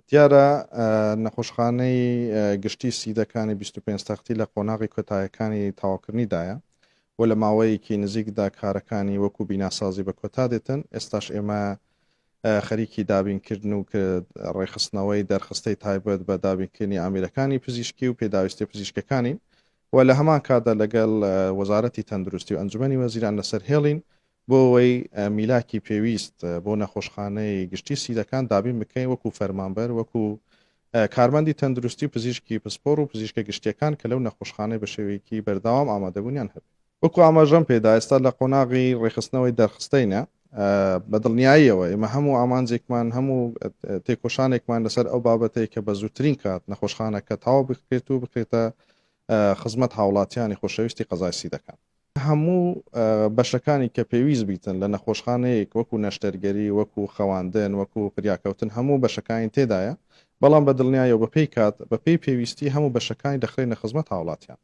دیارە نەخۆشخانەی گشتی سیدەکانی 25 تەختی لە قۆناغی کۆتایەکانی تەواوکردنیدایە و لە ماوەیەکی نزیکدا کارەکانی وەکو بیناسازی بە کۆتا دێتن. ئێستاش ئێمە خەریکی دابینکردن و ڕێکخستنەوەی دەرخستەی تایبەت بە دابینکردنی ئامێرەکانی پزیشکی و پێداویستی پزیشکەکانین و لە هەمان کاتدا لەگەڵ وەزارەتی تەندروستی و ئەنجومەنی وەزیران لەسەر هێڵین بۆ ئەوەی میلاکی پێویست بۆ نەخۆشخانەی گشتی سیدەکان دابین بکەین وەکو فەرمانبەر، وەکو کارمەندی تەندروستی و پزیشکی پسپۆڕ و پزیشکە گشتیەکان کە لەو نەخۆشخانەی بە شێوەیەکی بەردەوام ئامادەبوونیان هەبێت. وەکو ئاماژەم پێدا ئێستا لە قۆناغی ڕێکخستنەوەی دەرخستەینە، بە دڵنیاییەوە ئێمە هەموو ئامانجێکمان هەموو تێکۆشانێکمان لەسەر ئەو بابەتەی کە بە زووترین کات نەخۆشخانەکە تەواو بکرێت و بکرێتە خزمەت هاوڵاتیانی خۆشەویستی قەزای سیدەکان. هەموو بەشەکانی کە پێویست بیتن لە نەخۆشخانەیەک وەکو نەشتەرگەری، وەکو خەواندن، وەکو فریاکەوتن هەموو بەشەکانی تێدایە، بەڵام بە دڵنیایەوە بەپێی کات، بەپێی پێویستی هەموو بەشەکانی دەخرێنە خزمەت هاوڵاتیان.